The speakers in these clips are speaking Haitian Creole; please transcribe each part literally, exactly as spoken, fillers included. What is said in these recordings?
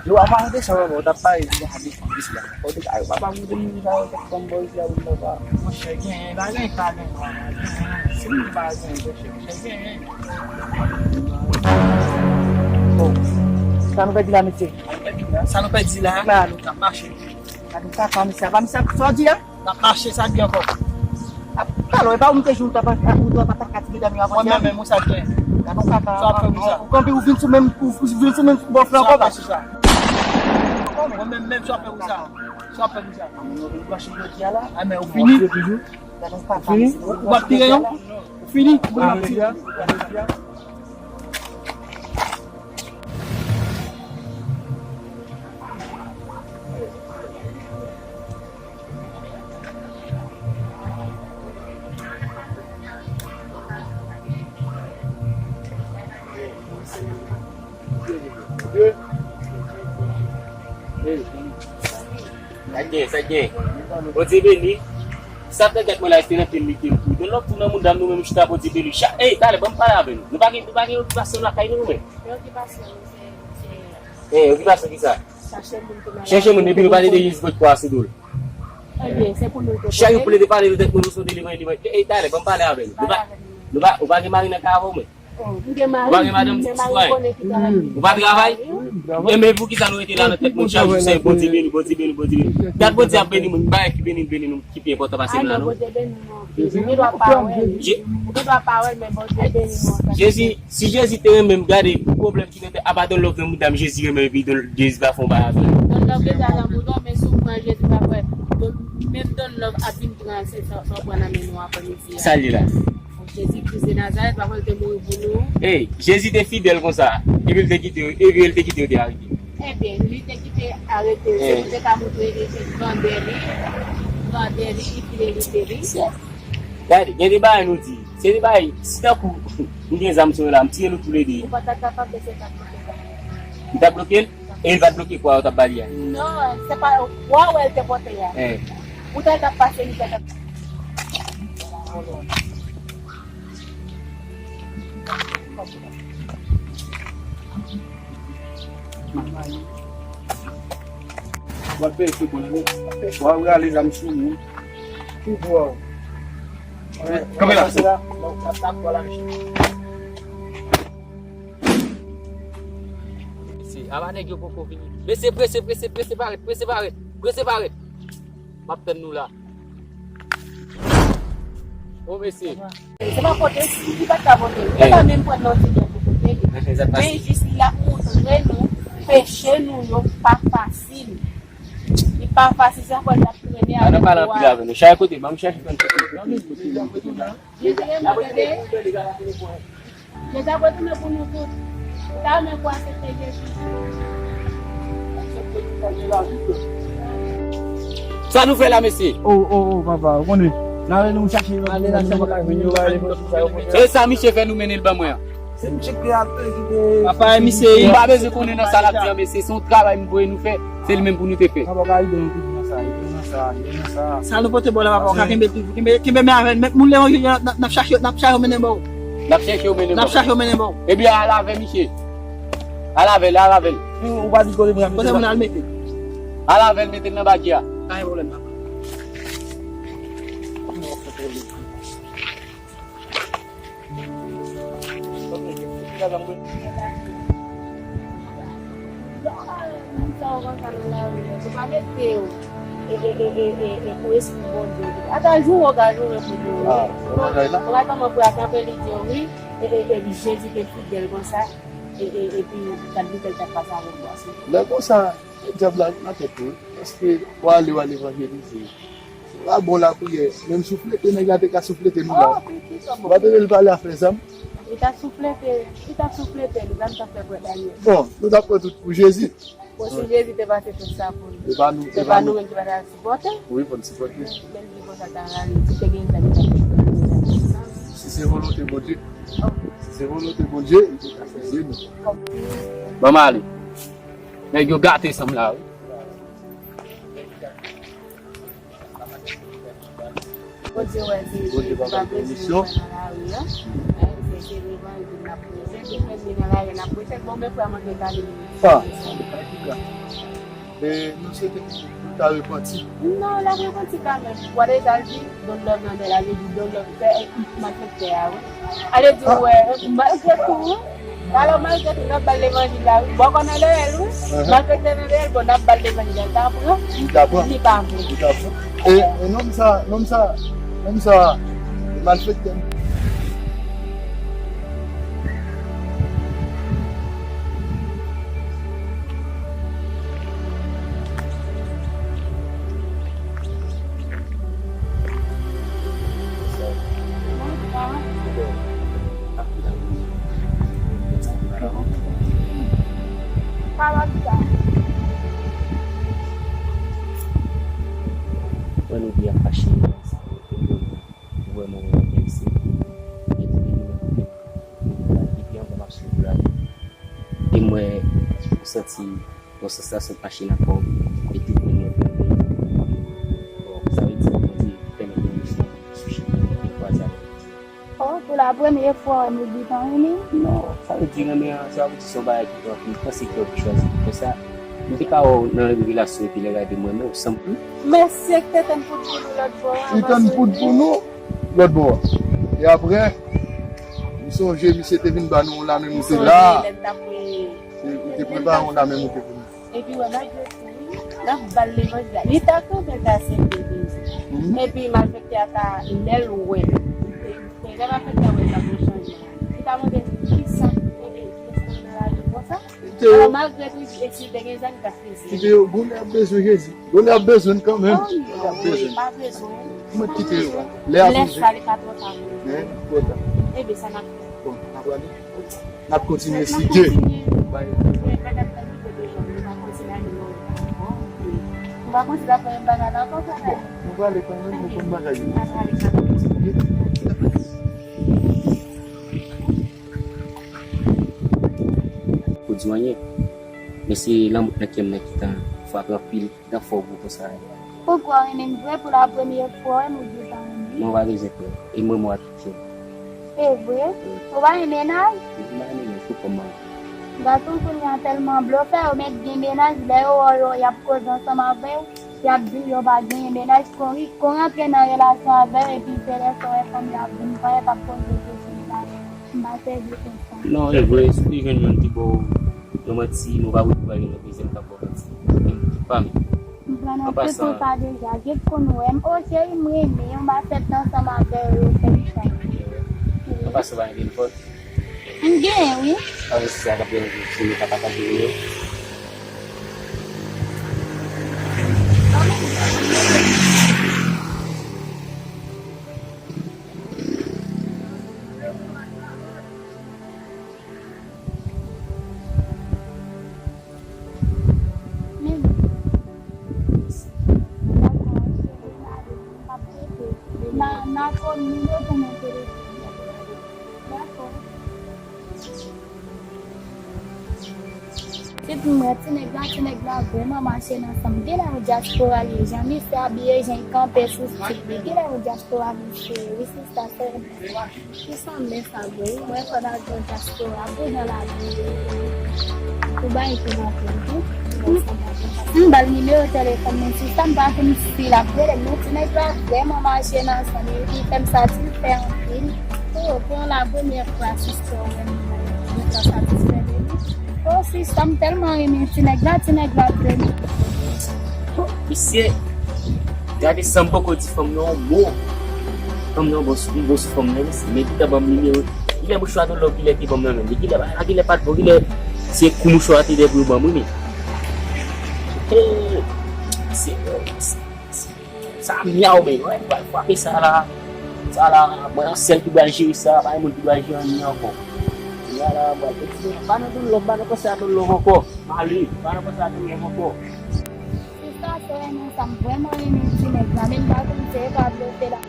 Yo, apa mete sa, papa, ou t ap pale di sa, de fanm isi la. Ou te ka, papa, ou te di sa, ou te fanm bò isi la, ou te papa. Monchè, genyen, pa genyen, pa genyen, papa, genyen. Si nou pa genyen, monchè, monchè, genyen. Bon, sa nou pèdi la, mesye? Sa nou pèdi la? Sa nou pèdi la? N ap mache. Gade yon kaka, mesye, apa misye ap, sa w di a? N ap mache, sa k gen ankò? Ap, alò, e pa ou m te di w t ap, ou t ap atake ti medam yo avan yè? Mwen menm, menm, ou sa k gen? Gade yon kaka. Sa w ap fè pou sa? Ou kanpe, ou vin sou menm, ou, ou vin sou menm bòf la ankò, baz. Sa w ap fè pou sa? Mwen menm, menm, sa w ap fè pou sa? Sa w ap fè pou sa? A, men ou vin branche jodi a la. A, men ou fini? Gade yon kaka, mesye. Ou p ap tire, non? Ou fini? Ou p ap tire? Sa gen, sa gen. Bondye beni. Sa fè gèt mwen la, se nan pil li te tou. Don lòt tou nan mouda m, nou menm chita, Bondye beni. Cha-, ey, talè, ban m pale avè nou. Nou pa gen, nou pa gen okipasyon lakay nou, nou menm. Preokipasyon nou, se, se Eh, okipasyon ki sa? Chache moun pou nou. Chèche moun, epi nou pale de Jezi pot kwa sou do l. Ebyen, se pou nou te. Chak jou pou li te pale de tèt moun, nou sou delivrans, delivrans. Ey, talè, ban m pale avè nou. Nou pa, nou pa, ou pa gen mari nan kay avè w, men? Oh, m gen mari, ou pa gen madanm, men ti mari konnen ki travay. Ou pa travay? Wi, m travay. Enben, poukisa nou rete la nan tèt moun chak jou, se Bondye beni, Bondye beni, Bondye beni? Dat Bondye ap beni moun, bagay ki beni, beni nou, ki pi enpòtan pase m la, non? Bondye beni nou. Ou gen dwa pa wè l. Ou gen dwa pa wè l, men Bondye beni nou. Jezi, si Jezi te renmen m, gade pwoblèm ki nan tèt, apa Don Love nan mouda m, Jezi renmen epi Don, Jezi pa fè yon bagay avè l. Don Love deja nan mouda w, men si w pran Jezi pa fè. Don, menm Don Love ap vin pran se sa, sa w pran nan men nou aprèmidi a. Sa l ye la? Jezi Kris de Nazarèt, pa fè l te mouri pou nou. Ey, Jezi te fidèl konsa, epi l te kite, epi l te kite yo te arete. Ebyen, li te kite arete, se pou te ka montre li se grandè li, grandè li, li fidèlite li. Gade, gen de bagay nou di, se de bagay, si tankou m gen zam sou yo la, m tiye nou toulede. Ou pa ta kapab, mesye, ta bloke zam. M ta bloke l, e l pa t bloke kwa yo t ap ba li a. Non, se pa kwa wè l te pote a. Eh. Ou ta t ap pase, li ta t ap. W ap peye sou kòl, w ap rale zam sou moun. Tout bò. Kanpe la. Mesye, apa nèg yo poko vini? Mesye, prese, prese, prese parèt, prese parèt, prese parèt. M ap tann nou la. O mesye. Se pa pote, si li pa t ka pote l. Li pa menm pran nan ti kè pou pote li. Men jis li ap montre nou peche nou yo pa fasil. Li pa fasil, se ankò li ap trennen avèk nou a. Ann pale anpil avè nou. Chache kote, ban m chèche fè n kote. Jezi renmen tande. Jezi ap retounen pou nou tout. Ou ta renmen pou aksepte Jezi? Sa nou fè la, mesye? O, o, o, papa, ou konnen. N ale nou chache yo. Ale la, nou pa ka vin yo, ale, bon, sa yo, bon. E sa misye fè nou mennen l ban mwen an? Se misye ki al, ki te. Papa, e misye. M pa bezwen konnen nan sa l ap di an, mesye. Se yon travay m voye nou fè. Se li menm pou nou te fè. Papa, ka ede nou toujou nan sa, ede nou nan sa, ede nou nan sa. Sa nou pote ba w la, papa, w ka kenbe toujou. Kenbe, kenbe men avè n. Menm moun Leon Junior, n ap, n ap chache, n ap chache yo mennen ba w. N ap chèche yo mennen ba w. N ap chache yo mennen ba w. Ebyen, al avè misye. Al avè l, al avè l. Ou pa di kote mwen ap mete. Kote moun al mete? Al avè l, mete l nan bagye a. Pa gen pwoblèm, papa. Sa w konn sa nan lari a, se pa mete yo. E, e, e, e, e, e pou espri Bondye. Ata jou w ka joure pou yo. Ah, nan bagay la? Ou ka tanmen frè a kanpe, li di yo wi. E, e, e, Jezi te fidèl konsa. E, e, epi, gad li fè l t ap pase avèk bwasyon. Lè konsa, dyab la nan tèt ou, paske w ale, w al evanjelize. Pa bon lapriyè. Menm souflete, nèg la te ka souflete nou la. Ou pa tande l pale afè zam? Li ta souflete, li ta souflete, li pa t ap fè pwèt la. Bon, nou t ap pran tout pou Jezi. Bon, si Jezi te pase tout sa pou nou, se pa nou menm ki pa ta sipòte? Wi, pou n sipòte. Menm ki konsa ta rale, si te gen zam, li ta fè. Si se volonte Bondye, si se volonte Bondye, li te ka sezi nou. Ban m ale. Nèg yo gate sa m la, wi. Bondye wè se, Bondye pa bay pèmisyon nan lari a. Se, se levanjil n ap preche, se fèt li nan lari a n ap preche. Bon, men frè mwen te gade. Sa, sa, se pa ki gra. E nou swete pou l ta repanti. Non, l ap repanti kanmenm. W a deja di, don't love nan de la, vle di don't love, fè malfektè a, wi. Ale di, wè, malgre tou, wi. Alò, malgre tou, n ap ba l levanjil la, wi. Bon, konnen lè l, wi. Malgre se nan lè l, bon, n ap ba l levanjil la. L ta pran? Li ta pran. Li pa vle. Li ta pran. E, e nonm sa, nonm sa, nonm sa, malfektè. Mwen nou di a fache. Ou wè mwen enterese. Epi depi mwen koute, depi anvan m ap swiv la. E mwen, ou santi yon sansasyon fache nan kò w. Epi mwen mwen tonbe. Bon, sa vle di Bondye pèmèt mwen sou chemen ki kwaze avèk Bondye. Oh, pou la premye fwa, nou di tan wi. Non, sa vle di renmen an, sa vle di se yon bagay ki twò anpil. Panse kè w te chwazi pou fè sa. M te ka wè w nan revelasyon epi lè gade mwen, men ou sanm. Mesye, ki te tann poud pou nou lòt bò a. Li tann poud pou nou lòt bò a. E apre, m sonje misye te vin ba nou yon lamen moute la. Li te prepare yon lamen moute pou nou. Epi wè, malgre tou, wi, n ap ba l levanjil la. Li ta kanpe ta sèvi Jezi. Epi malfektè a ta, lè l wè, lè malfektè a wè l t ap gen chanjman, li ta mande, kisa ki te gen nan lavi konsa? Alò, malgre tou, e si l te gen zam, li ta fizye. Kite yo, gon lè ap bezwen Jezi. Gon lè ap bezwen l kanmenm. Oh non, wi, pa bezwen. Mwen kite yo. Lè ap vini. Lè sa, li pa twò ta. Men, twò ta. Ebyen, sa n ap fè. Bon, n ap prale. N ap kontinye si Dye. Bay. Ou pa konn si l ap fè menm bagay la ankò, frè? Bon, nou prale kanmenm, nou konn bagay yo. Pou di w anyen, men se lanmou nan kè m nan ki tan frape anpil. Nan fò gou konsa. Poukwa w renmen m vre pou la premye fwa, wè m ou di w pa renmen m? Non, w pa bezwen pè. E mwen, mwen ap kite w. E vre? Wi. Ou pa gen mennaj? M pa gen mennaj, poukwa m ap? Gason kounye a tèlman blofè, yo mèt gen mennaj, lè yo wè w, y ap koze ansanm avè w, y ap di w yo pa genyen mennaj, kon, kon rantre nan relasyon avè w, epi se lè sa w wè fanm yo ap vin pran, y ap poze w kesyon sa. M pa sèvi konsa. Non, e vre, si w te jwenn youn ki ba w yon manti, nou pa pou pral gen yon dezyèm k ap ba w manti. Menm tout pa m. M pran nan tèt ou sa deja, jan w konn wè m. O cheri, m renmen w, m ap fèt ansanm avè w, fè m sa. An pasan, w pa gen telefòn? M genyen, wi. Sa vle di sa k ap deranje w, si nou pa pataje nimewo? Dakò. Epi m wè ti nèg la, ti nèg la vrèman mache nan san m. Genlè yon dyaspora li ye, jan misye abiye, jan l kanpe sou stil li. Genlè yon dyaspora misye ye, wi, sista, sè m. Ki sanble sa vre wi, mwen fò n al jwenn dyaspora pou jan lavi yo ye. Pou bay ki nan kou tou. M ba l nimewo telefòn mwen, sista, m pa konn si l ap rele m, men ti nèg la vrèman mache nan san m, epi fè m satisfè anpil. Oh, pou la premyè fwa, sista, w wè m, mwen satisfè de li. Oh, sista, m tèlman renmen ti nèg la, ti nèg la vle m. Oh, misye, gade san m poko di fanm nan yon mo. Fanm nan bon sou, bon sou fanm nan, mesye. Men gentan ban m nimewo. Kilè mouchwa dolo, kilè te ban m nan men. Men kilè bagay la, kilè pa t bon, kilè se kou mouchwa te dwe pou yo ban m, wi, men. Hey, se, se, se, sa myaw, men. Wè, pral frape sa la. Sa la, mwen an sèl ki pral jere sa, pa gen moun ki pral jere anyen ankò. Kounye a la, mwen pral kontinye. Pa nan dolo, pa nan panse a dolo ankò. Male, pa nan panse a dolo ankò. Sista, sè mwen, sa m vrèman renmen ti nèg la, men m pa konn si e pa blofe la.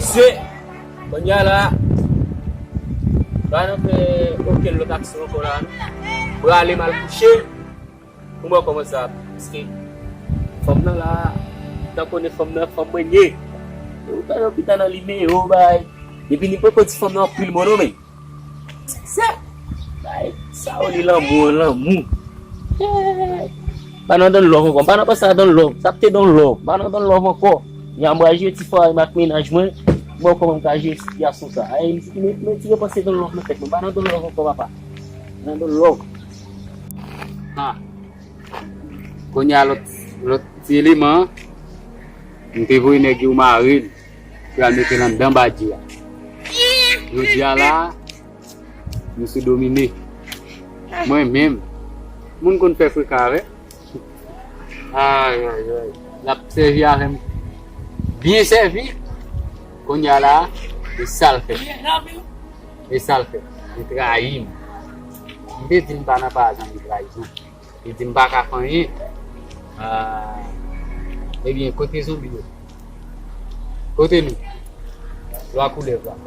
Se, kounye a la, pa nan fè okenn lòt aksyon ankò la, non. Prale m al kouche, pou m wè kòman sa ap, paske fanm nan la, tan konnen fanm nan, fanm mwen ye. Ou ta nan pita nan li, men yo bay. Epi li poko di fanm nan anpil mo non, men. Se, bay, Sa yo li lanmou, lanmou. Yeah. Pa nan donn love ankò. M pa nan panse a donn love. Sa te donn love. M pa nan donn love ankò. Jan m pral jwe ti fwa ak mennaj mwen. Bon, kòman m ka jwe sitiyasyon sa? Ay, men, men ti repanse donn love nan tèt mwen. M pa nan donn love ankò, papa. Pa nan donn love. Ha. Kounye a lòt, lòt ti eleman an, m te voye nèg yo mare l, pou y al mete l anndan badji a. Jodi a la, misye domine. Mwen menm, moun konn fè freka avè. Ay, ay, ay. L ap sèvi avè m. Byen sèvi. Kounye a la, e sa l fè. E sa l fè. Li trayi m. M te di m pa nan pa zanmi trayizon. Li di m pa ka fè anyen. Ah. Ebyen, kote zonbi yo? Kote nou? Lwa koulèv la.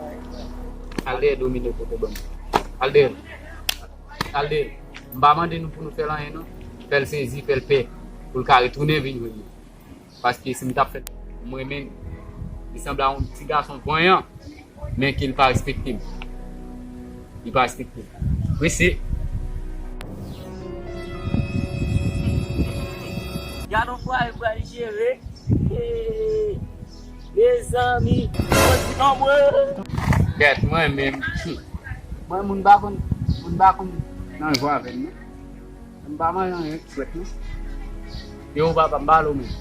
Al dèyè domine kote banm. Al dèyè l. Al dèyè l. M pa mande nou pou nou fè l anyen, non. Fè l sezi, fè l pè. Pou l ka retounen vin jwenn nou. Paske si m t ap fè l, m renmen l. Li sanble a yon ti gason vanyan, men ke l pa respekte m. Li pa respekte m. Prese. Gad on fwa e pral jere. Hey, mezanmi, mwen di anmwe. Gèt, mwen menm. Mwen moun pa konn, moun pa konn nan jwa avè m, non. M pa manje anyen frèt non. Yo papa, m pa ale w menm.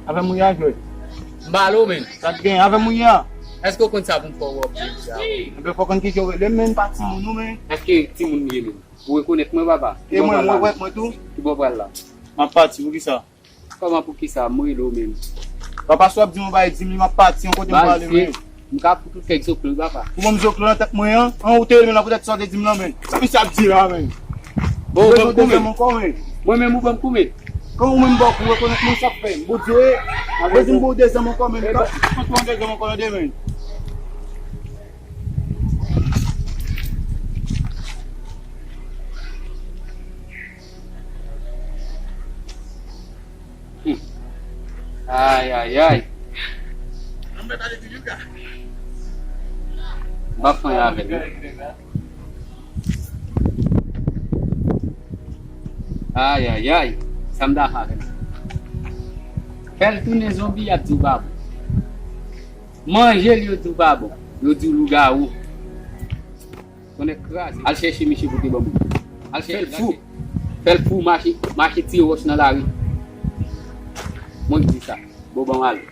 Avè m ou ye a jwe? M pa ale w menm. Sa t gen avè m ou ye a? Èske w konn sa pou m fè w wè w ap jwe jodi a? Enben fò w konn kijan w rele m menm, pa timoun ou menm. Èske timoun m ye menm? Ou rekonèt mwen papa? E mwen, mwen rekonèt mwen tou. Ki bò w pral la? M ap pati, poukisa? Kòman poukisa? M rele w menm. Papa si w ap di m yon bagay, di m li, m ap pati yon kote m prale menm. M ka fout ou kèk zoklo wi papa. Ou ban m zoklo nan tèt mwen an? An ou te rele m la poutèt sa w te di m nan menm. Sa misye ap di la menm? Bon, ou ban m koumen. Mwen menm ou ban m koumen. Kòman ou menm ba w kou rekonèt mwen sa k fè m? Bondye, ou di m ba w dezanm ankò menm. Ou pran dezanm ankò nan demen. Hmm. Ay, ay, ay. M pa fè anyen avè l non. Ay, ay, ay. Sa m ta fè avè l? Fè l tounen zonbi, y ap di w pa bon. Manje l, yo di w pa bon. Yo di w lougawou. Tonnè kraze. Al chèche misye pote ban mwen. Al chèche l fou. Fè l fou, mache, mache tire wòch nan lari. Mwen ki di sa. Bon, ban m ale.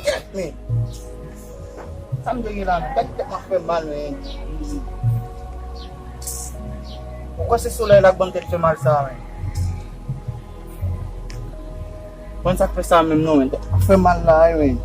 Kèt, men. Sa m te gen la menm? Gad tèt mwen ap fè mal, men. Ou kwè se solèy la k ban m tèt fè mal sa, men? Konn sa k fè sa menm non, men. Tèt mwen ap fè mal la, wi, men.